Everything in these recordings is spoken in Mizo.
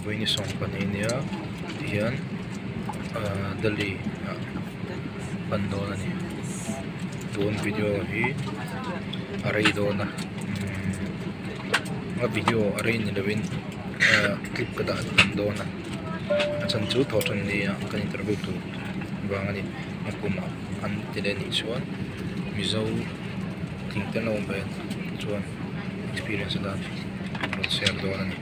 Vawiin 12 nia tihian ahh Delhi ah pan dawn a ni tun video hi a rei dawn a a video a rei ni lovin ahh clip ka dah tam dawn a a chhan chu thawhtan nia kan interview tur vang a ni a kumah an ti leh anih chuan mizo tling te an lo awm ve chuan experience atan rawn share dawn a ni.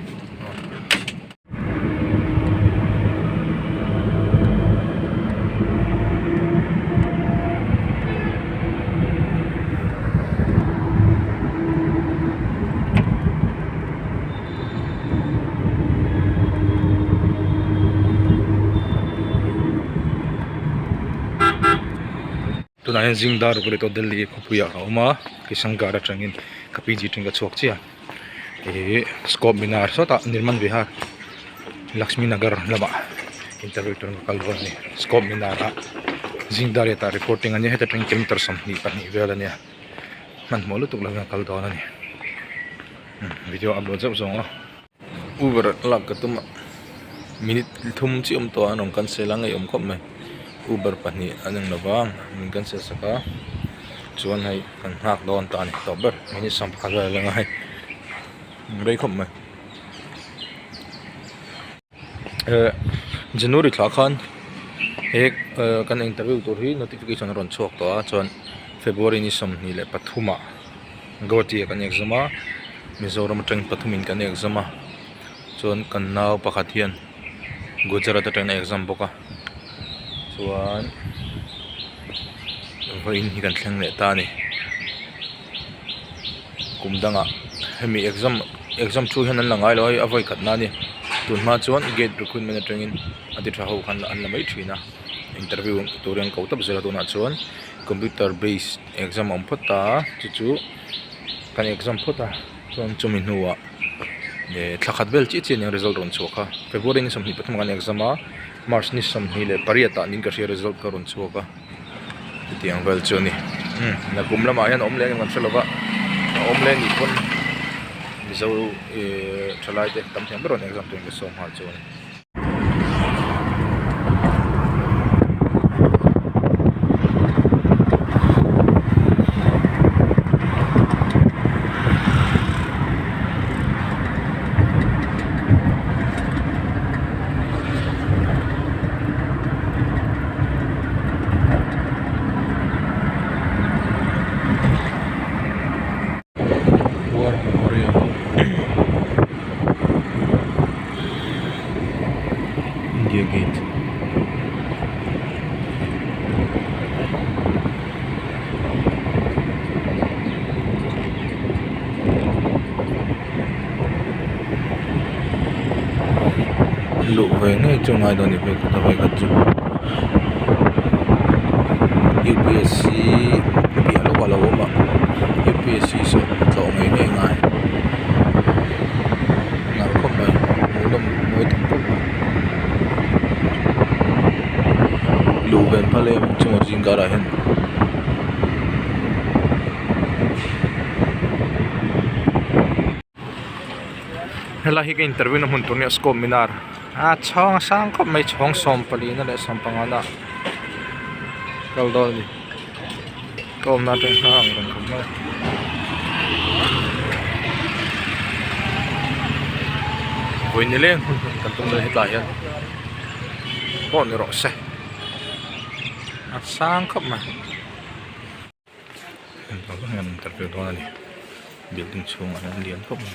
Tunah hian zing dar ruk leh Delhi khawpuiah a awm a Kishangarh atangin ka PG atangin ka chhuak chiah a ih scope minar sawtah Nirman Vihar Lakshmi Nagar lamah interview turin ka kal dawn a ni scope minar ah zing dar riatah reporting a nia heta tangin kilometer 22 vel a nia hmanhmawh lutuk lovin a kal dawn a ni video upload zauh zawng a. Uber lak ka tum a minute thum chiah awm tawh a an rawn cancel a ngeiawm khawp mai Uber pahnih an eng lova min cancel sak a chuan hei kan nghak dawn ta a ni tawp ber minute 10 vel a la ngai rei khawp mai eh January thla khan he kan interview tur hi notification a rawn chhuak tawh a chuan February ni 23 ah. Guwahati ah kan exam a Mizoram atangin pathumin kan exam a chuan kan nau pakhat hian Gujarat atangin a exam bawk a chuan vawiin hi kan thleng leh ta a ni kum dangah hemi exam exam thu hian an la ngai lo a hei a vawi khat na a ni tunhma chuan gate recruitment atangin a ti tha ho khan an la mai thin a interview turin an ko tawp zel a tunah chuan computer base. Exam a awm phawt ta chu chu kan exam phawt a chuan chumi hnuah eh thla khat vel chiah chiah aniang result rawn chhuak a February ni 23 ah kan exam a March ni 28 ah niin ka hria result ka rawn chhuak a chutiang vel chu a ni umm nakum lamah hian a awm leh a ni kan hre lova a awm leh anih pawn mizo eh thalai te tam thiam ber rawn exam turin ka sawm nghal chu a ni. War Memorial India Gate luh ve ngei chu ngai dawn a ni phei kawt a vawikhat chu U_P_S_C piah lawkah a lo awm a U_P_S_C saw tlawh ngei ngei ngai nalh khawp mai hmuhnawm mawi tham khawp mai luh ve phal em chunga zing karah hian. Helai hi ka interview na hmun tur nia scope minar a chhawng a sang khawp mai chhawng 14 na leh 15 na kal dawn a ni ka awmna atang hma ang reng khawp mai vawi nileng hun hun kan tum dawn hetlai hian pawh ni rawh se a sang khawp mai. Interview dawn a ni building chhungah hian lian khawp mai.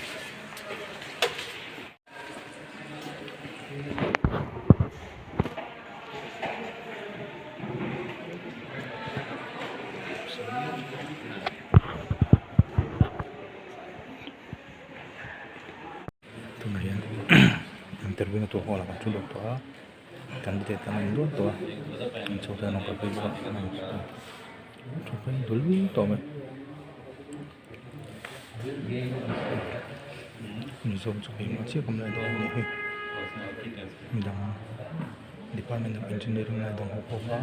Tunah hian interview na tur hall ah kan thu lut tawh a. Candidate an awm duak tawh a an chho hian an rawn kal phei bawk a thu phei dul tawh mai mizo chu keimah chiah ka awm leh dawn a nih hi midang department of engineering lai dang ho pawh kha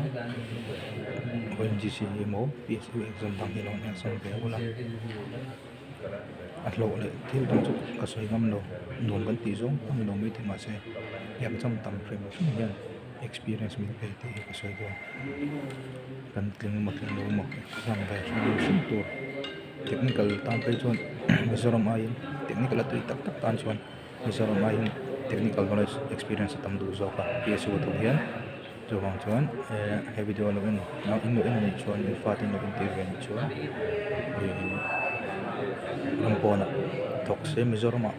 O N G C emaw P S U exam dang hi lo an exam ve ula. A hlawh leh thil dang chu ka sawi ngam lo nuam kan tih zawng a ni lo maithei mahse exam tam hrim hrim hian experience min pe tih hi ka sawi dawn kan tling emaw tling lo emaw exam ve hrim hrim tur technical tan phei chuan Mizoram aiin technical a tui tak tak tan chuan Mizoram aiin technical knowledge experience a tam duh zawk a P_S_U a thawk hian. Chuvang chuan eh he video lo en in lo en anih chuan in fate in lo entir ve anih chuan ih ram pawnah thawk se Mizoram ah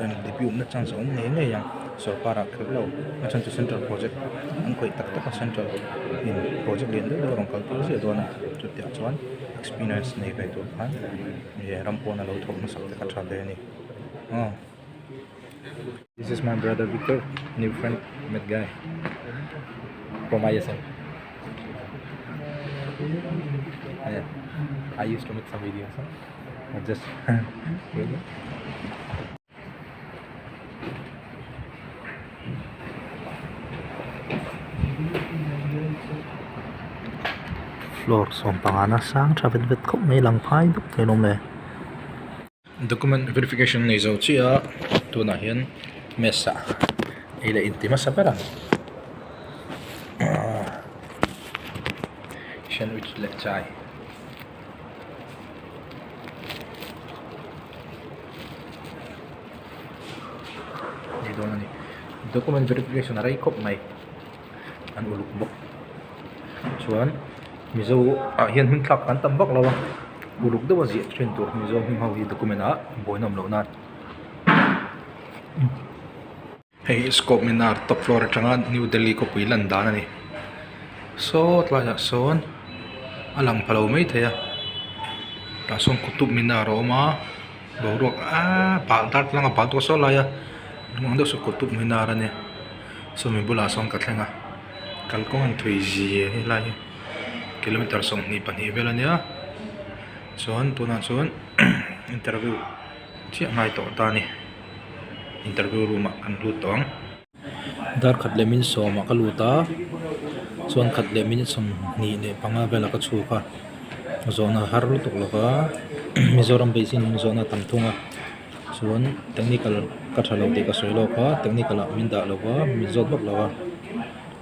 eng debut na chance a awm ngei ngei ang sorkar ah kher lo a chhan chu central project an khawih tak tak a central in project lian deuh deuh a rawn kal tir ziah dawn a chutiang chuan experience nei ve tur khan ih ram pawna lo thawk hmasak te kha tha ve a ni aw. This is my brother Victor, new friend, met guy from ISM. Yeah, I used to make some videos, huh? But just really. Floor sawmpangana sang tha vet vet khawp mai lang phai dup thei lawm le. Document verification nei zo chiah a tunah hian mess ah ei leh inti hmasa ber ang ahh sandwich leh chai ni dawn a ni document verification a rei khawp mai. an uluk bawk chuan mizo ah hian hming thlak an tam vak lo a uluk deuh a ziah thin tur mizo hming ho hi document ah buaina awm loh nan hei hi scope minar top floor atanga new delhi khawpui lan dan a ni saw tlaiah sawn a lang pha lo maithei a tah sawn kutub minar a awm a boruak aaa bal darthlalang a bal tawh saw lai a lung ang deuh saw kutub minar a nia. Sawmi bulah sawn ka thleng a kalkawng an thui zia helai hi kilometer 22 vel ania chuan tunah chuan interview chiah ngai tawh ta a ni interview room ah kan lut tawh ang. Dar khat leh min sawmah ka lut a chuan khat leh min 25 velah ka chhuk a zawhna har lutuk lova Mizoram basin zawhna a tam thung a. Chuan technical ka tha lo tih ka sawi lawk a technical ah min dah lo va min zawt vak lo a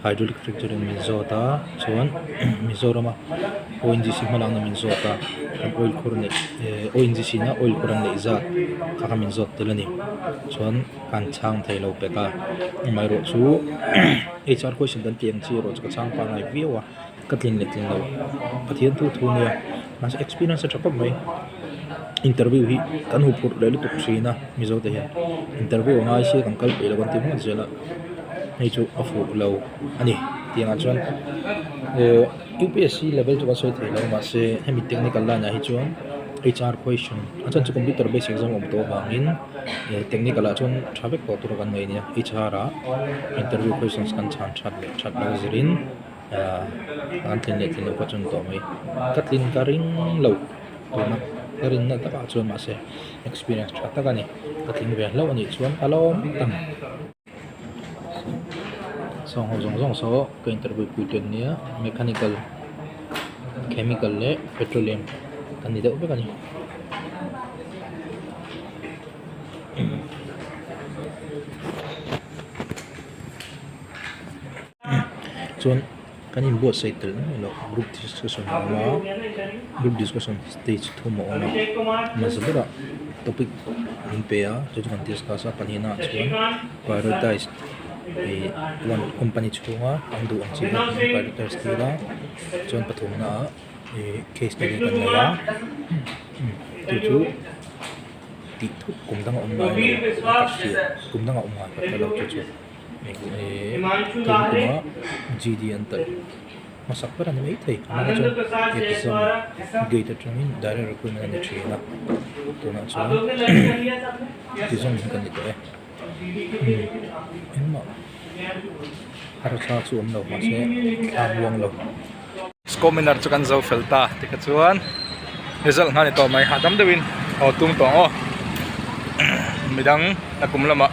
hydraulic fracturing min zawt a chuan Mizoram a ONGC hmalakna min zawt a kan oil khur neih eh ONGC na oil khur an neih zat kha kha min zawt tel a ni chuan kan chhang thei lo pek a amaherawh chu H_R question kan tih ang chi erawh chu ka chhang pangngai viau a. Ka tlin leh tlin lo Pathian thu thu nia mahse experience a tha khawp mai interview hi kan hu phurh leh lutuk thin a mizo te hian interview a ngai sia kan kal peih lo kan ti hmawt zel a hei chu a fuh lo a ni tiangah chuan ehh U_P_S_C level chu kan sawi thei lo mahse hemi technical line ah hi chuan H_R question a chhan chu computer base exam a awm tawh avangin eh technical ah chuan tha vek tawh tur a kan ngaih ania H_R ah interview questions kan chhan that leh that lo zirin. Ahh an tlin leh tlin loh kha chu ni tawh mai ka tlin ka ring lo tuna ka rin na takah chuan mahse experience tha tak a ni ka tling ve hlauh a nih chuan a lawm ang sawng ho zawng zawng saw ka interview pui teuh nia mechanical chemical leh petroleum an ni deuh vek a ni. Chuan kan inbuatsaih telh mai loh group discussion a awm a group discussion stage thum a awm a hmasa berah topic an pe a chu chu kan discuss a pahnihna ah chuan prioritize ih one company chhunga an duh ang chi kha an prioritize tir a chuan pathumna ah ih case study kan nei a chu chu tih thut kum danga awm ngai lo ka hria kum danga awm ngai ka hre lo chu chu. Tun kuma GD an talh hmasak ber a ni maithei a hmangah chuan exam gate atangin direct recruitment a ni thin a tunah chuan ti zawng hi kan ni tawh e engmah harsa chu awm lo mahse thla muang lo. Scominar chu kan zo fel ta tikha chuan result nghal ni tawh mai hahdam deuhin haw tum tawh ang aw midang a kum lamah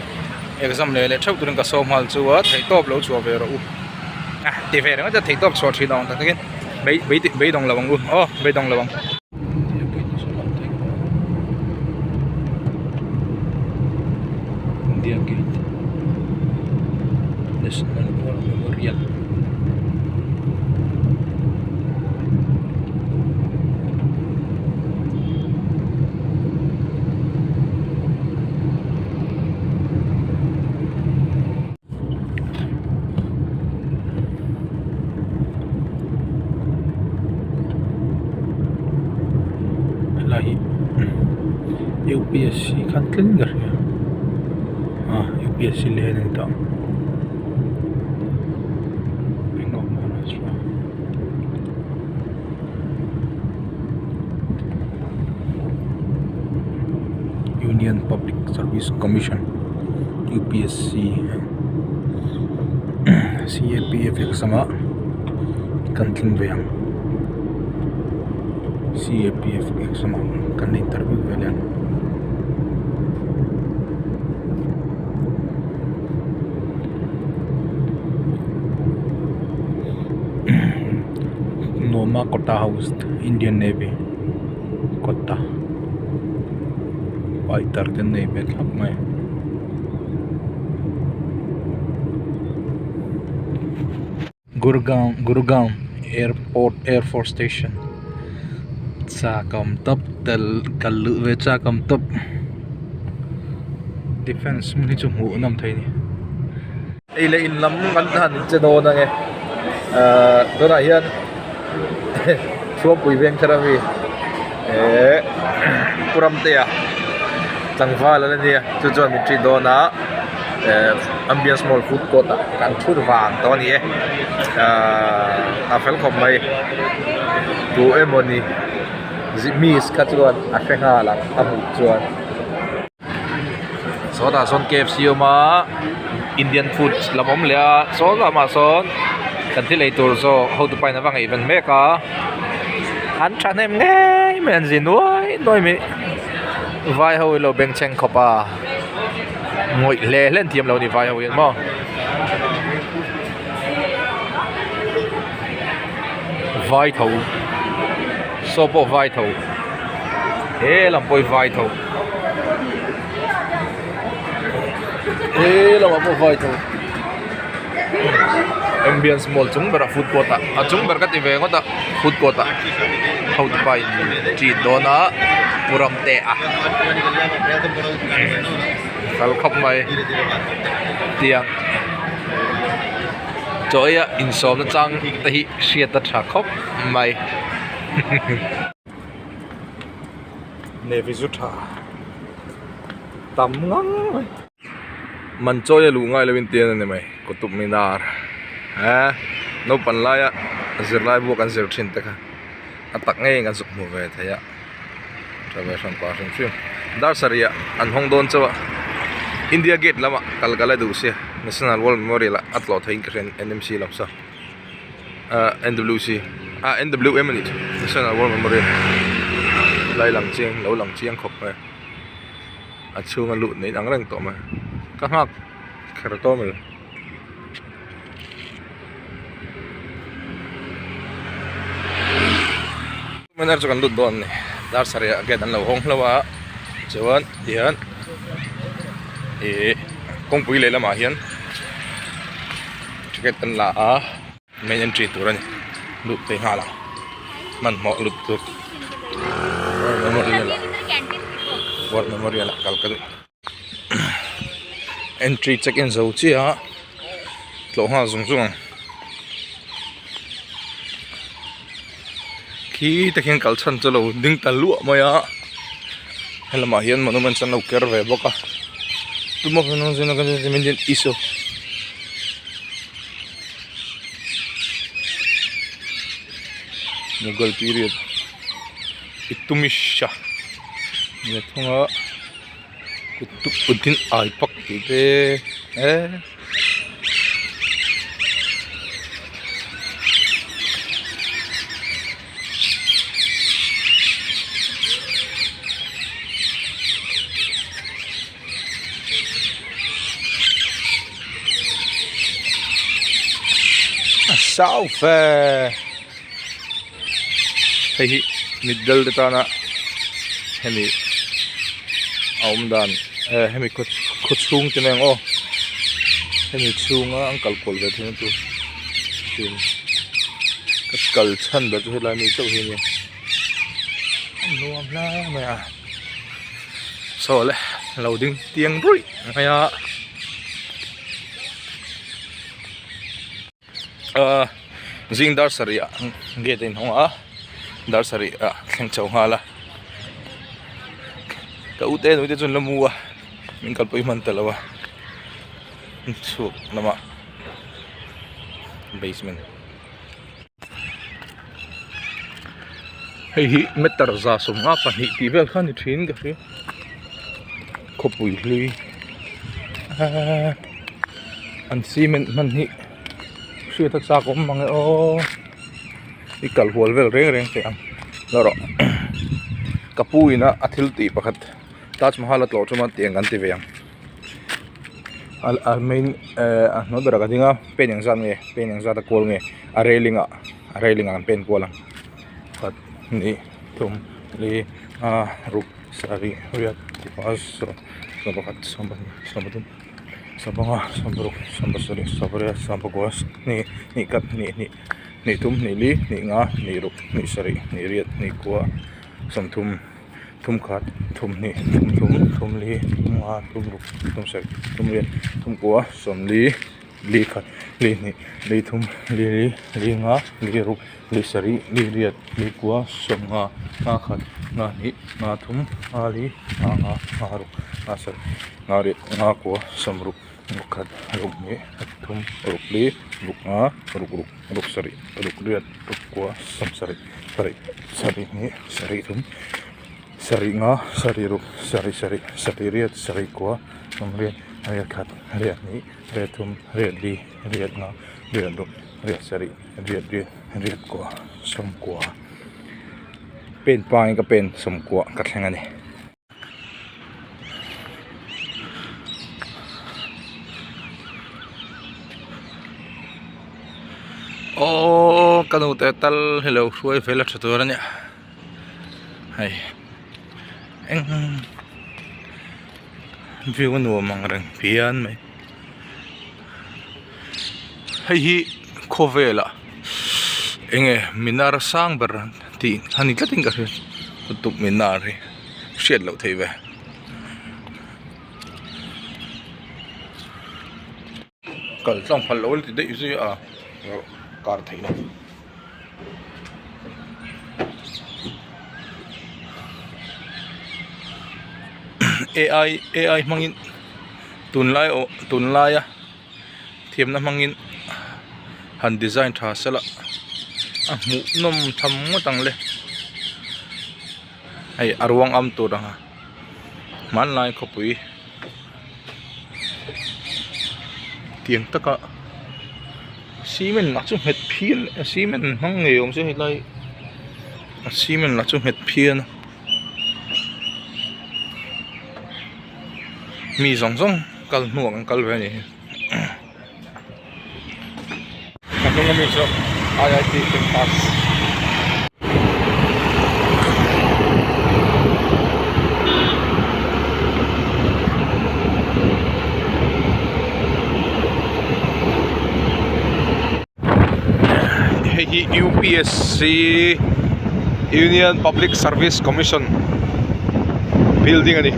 exam leh leh theuh turin ka sawm nghal chu a theihtawp lo chhuah ve rawh u a ti ve ringawt a theihtawp chhuah thin ang tak takin beidawng lo ang u aw beidawng lo ang. India Gate National War Memorial Helai hi upsc khan tling ka hria a upsc lane a ni tawh ang bank of maharashtra. Union Public Service Commission U_P_S_C C_A_P_F exam ah kan tling ve ang C_A_P_F exam ah kan interview ve leh ang. Nuama Kota House Indian Navy Kota fighter te an nei ve thlap mai. Gurgaon Gurgaon airport air force station chak a awm tawp tel kal luh ve chak a awm tawp defence hmun hi chu hmuh nawm thei a ni. Ei leh in lam kan han che dawn ang e ahh tunah hian Thuampui veng thar ami ehh Pu Ramtea tlangval a la nia chu chuan min treat dawn a ehh ambience mall food court ah kan thut vang tawh a ni e ahh a fel khawp mai tu emawni miss kha chuan a hre nghal ang a hmuh chuan. Sawtah sawn kfc a awm a indian food lam a awm leh a saw lamah sawn kan thil ei tur zawk hotu pa in a va ngaihven mek a an thahnem ngei mai an zi nuai nuai mai vai ho hi lo bengchheng khawp a ngawih hle hle an thiam lo a ni vai ho hian maw. Vai tho saw pawh vai tho he lam pawh hi vai tho he lamah pawh vai tho ambience mall chung berah food court ah a chung ber ka ti ve ngawt a food court ah hotupa in treat dawn a pu Ramtea kal khawp mai tiang. Chaw eia insawmna chang te hi hriat a tha khawp mai. Navy zu tha tam ngang mai. Man chawi a luh ngai loin tian a ni mai Qutub Minar eh naupang laia zirlai buak an zir thin te kha a tak ngeiin kan zuk hmu ve thei a. Tha ve hran pa hrim hrim dar sarih ah an hawng dawn chauh a India gate lamah kal ka la duh sia National War Memorial ah a tlawh theihin ka hria N_M_C lam saw ah N_W_C ah N_W_M a nih chu National War Memorial lai lang chiang lo lang chiang khawp mai a chhunga lut nei ang reng tawh mai ka nghak kher tawh mai. Banner chu kan lut dawn a ni dar sarih ah gate an lo hawng hlauh a chuan tihian ih kawngpui leh lamah hian ticket kan la a main entry tur a ni lut phei nghal ang hmanhmawh lut tur war memorial ah war memorial ah kal ka duh. Entry check in zo chiah a tlawh nghal zung zung ang khi te khian kal chhan chu lo ding ta luah mai a helamah hian monument an lo ker ve bawk a Mughal period Itumisha ni a thung a. Kut kut in ai pak tih te eh a sau fe hei hi mitdel te tana hemi. A awm dan eh hemi khaw khaw chhung te mai ang aw hemi chhunga an kal kual ve theihna tur tin ka kal chhan ber chu helai mi chauh hi a nia a nuam hle mai a saw le lo ding tiang ruih mai a. Ahh zing dar sarih ah gate a inhawng a dar sarih ah thleng chho nghal a ka ute nute te chu an la mu a min kalpui hman ta lo a chhuk lamah basement hei hi meter 172 tih vel kha a ni thin ka hria khawpui hlui ahh an cement hman hi hriat a chak awm mang e aw i kal hual vel reng reng teh ang la rawh ka pu ina a thil tih pakhat Taj Mahal a tlawh ṭum a tiang kan ti ve ang a main eh a hnuai berah ka ding a pen engzat nge pen engzat a kual nge a railing ah a railing ah kan pen kual ang pakhat hnih thum li nga ruk sarih riat panga sawm sawmpakhat sawmpahnih sawmpathum sawmpanga sawmparuk sawmpasarih sawmpariat sawmpakua hnih hnih khat hnih hnih hnih thum hnih li hnih nga hnih ruk hnih sarih hnih riat hnih kua sawmthum. Thum khat thum hnih thum thum thum li thum nga thum ruk thum sarih thum riat thum kua sawmli li khat li hnih li thum li li li nga li ruk li sarih li riat li kua sawm nga nga khat nga hnih nga thum nga li nga nga nga ruk nga sarih nga riat nga kua sawm ruk ruk khat ruk hnih ruk thum ruk li ruk nga ruk ruk ruk sarih ruk riat ruk kua sawm sarih sarih sarih hnih sarih thum sarih nga sarih ruk sarih sarih sarih riat sarih kua sawmriat riat khat riat hnih riat thum riat li riat nga riat ruk riat sarih riat riat riat kua sawmkua pen pangin ka pen sawmkua ka thleng a ni. Aww ka nu te tal hi lo hruai fel a tha tur a nia hei eng view a nuam ang reng phian mai hei hi khawvelah eng nge minar sang ber tih a ni tlatin ka hria kuttum minar hi. Hriat loh theih ve. Kal tlang phal loh a ti daih zui a kar theih loh. AI AI hmangin tunlai aw tunlaia thiamna hmangin han design tha sela a hmuhnawm tham ngawt ang le. Hei a ruang am tur anga hmanlai khawpui tiang taka cement lah chu nghet phian cement hmang ngei awm se helai a cement lah chu nghet phian a mi zawng zawng kal hnuah kan kal ve a ni hi. Ka hnung ami chu IIT campus. Hei hi UPSC Union Public Service Commission building a ni.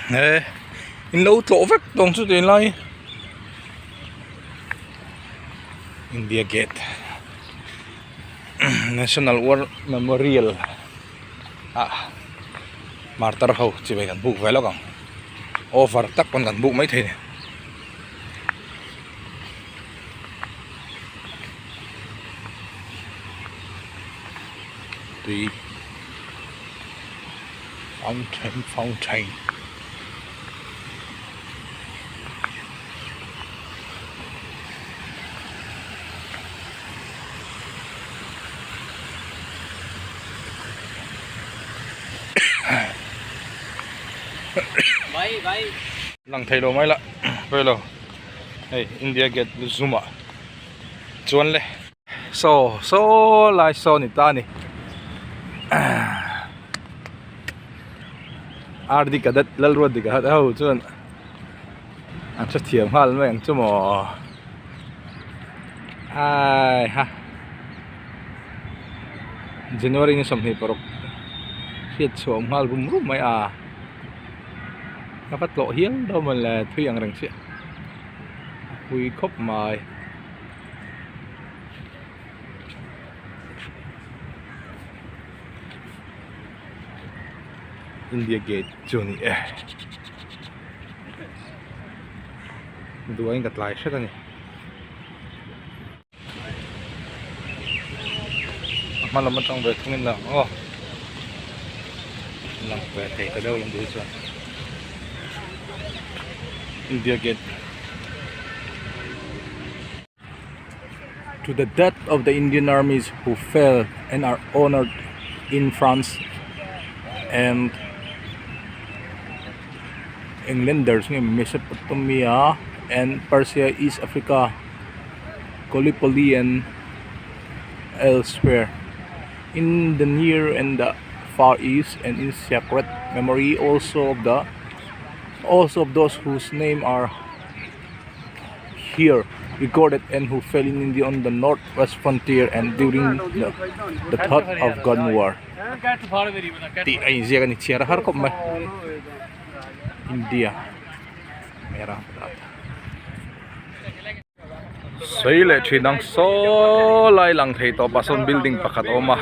He in lo tlawh vek tawng chu tih lai India gate National War Memorial ah martar ho chibai kan buk ve lawk ang over tak pawn kan buk maithei a ni. Tui fountain fountain lang thei lo mai la pawi lo. Hei India gate lu zum ah chuan le saw saw lai saw ni ta a ni R D cadet Lalruat dik a ho chuan an hrethiam nghal mai ang chu maw ai ha January ni 26 hriat chhuah awm nghal rum rum mai a. Ka va tlawh hial dawn maw le thui ang reng chiah a pui khawp mai. India gate chu a ni e duaiin ka tlai hret a ni. A hma lam atang ve thungin lang aw lang ve thei ta deuh lam tih hi chuan India gate To the death of the Indian armies who fell and are honoured in France and Englanders nge Mesopotamia and Persia East Africa. Gallipoli and elsewhere in the near and the far east and in sacred memory also of the also of those whose name are here recorded and who fell in India on the north west frontier and during the the third Afghan war tih a inziak a ni chhiar a har khawp mai India mera Sawi leh thin ang saw lai lang thei tawp ah sawn building pakhat a awm a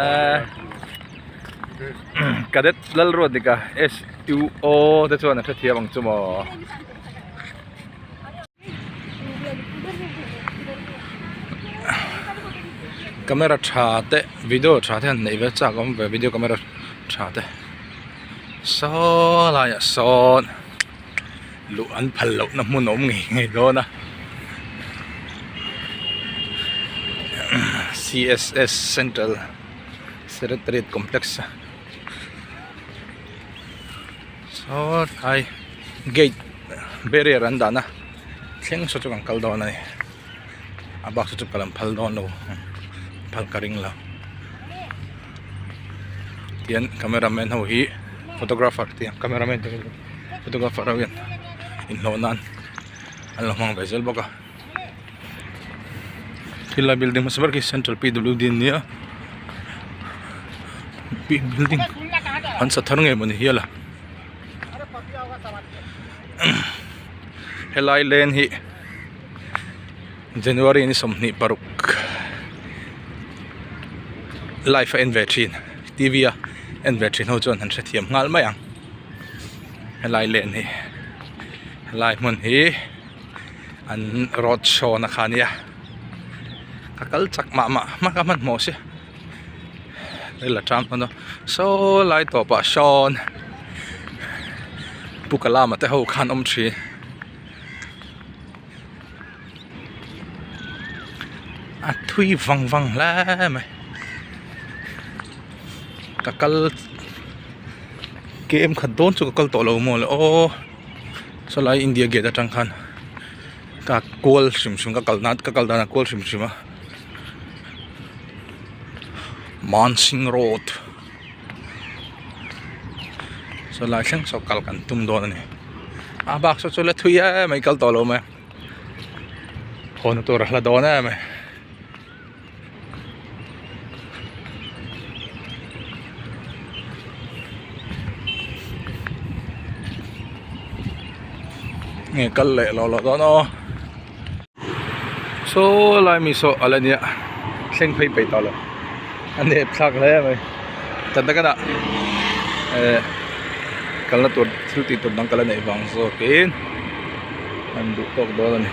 ehh cadet Lalruatdika S U O te chuan a hrethiam ang chu maw. Camera tha te video tha te han neih ve chak awm ve video camera tha te saw laiah sawn. Luh an phal loh na hmun a awm ngei ngei dawn a C S S central secretariat complex saw tlai gate barrier an dah na thleng saw chu kan kal dawn a ni a bak saw chu kal an phal dawn lo phal ka ring lo tian camera man ho hi photographer te camera man te. Photographer ho hian inhlawh nan an lo hmang ve zel bawk a khilai building hmasa ber khi central P W D ania building an sa thar ngei mawni hial a helai lane hi January ni 26 live a en ve thin T V a en ve thin ho chuan an hrethiam nghal mai ang. Helai len hi helai hmun hi an road show na kha ania ka kal chak mah mah hma ka hmanhmawh si ril a ṭam dawn a saw lai tawpah sawn pu kalama te ho khan awm ṭhin. A thui vang vang hle mai ka kal kem khat dawn chu ka kal tawh lo maw le aw sawlai India gate atang khan ka kual hrim hrim ka kal nan ka kal dan a kual hrim hrim a Mansingh road sawlai thleng saw kal kan tum dawn a ni a bak saw chu la thui em mai kal tawh lo mai haw na tur a hla dawn em mai. Nge kal leh lo lo dawn aw saw lai mi saw a la nia thleng phei peih tawh lo a nep thlak hle mai tan takin ah eh kalna tur thil tih tur dang ka la neih vang zawkin an duh tawk dawn a ni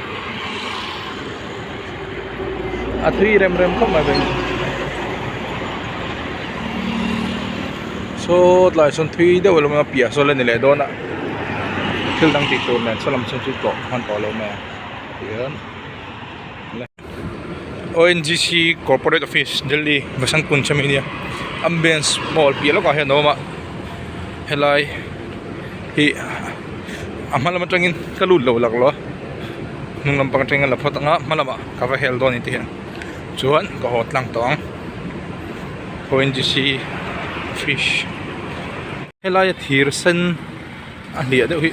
a thui rem rem khawp mai beng saw tlai sawn thui deuh alo awm a piah saw la ni leh dawn a thil dang tih tur nen sawlam sawn chu tlawh hman tawh lo mai a tihian O N G C corporate office Delhi Vasant Kunj ami ania ambience mall piah lawkah hian a awm a helai hi. A hma lam atangin ka lut lo lak lo a, hnung lampang atangin ka la phawt ang a, hma lamah ka va hel dawn a ni tih hian chuan ka haw tlang tawh ang. ONGC office helaia thir sen a hliah deuh hi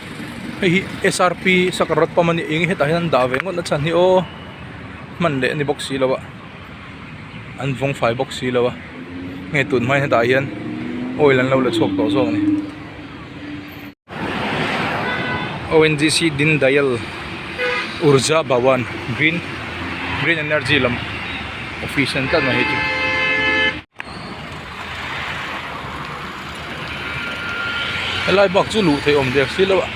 hei hi SRP sakawr rawt pump a ni eng hetah hian an dah ve ngawt na chhan hi aw hman leh a ni bawk si lo a an vawng fai bawk si lo a nge tun hma in hetah hian oil an lo la chhuak tawh zawk a ni. ONGC Din Dayal Urja Bhawan green green energy lam office an tlat mai hei chu. Helai bak chu luh theih awm der si lo a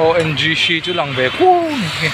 ONGC chu lang ve kur mai.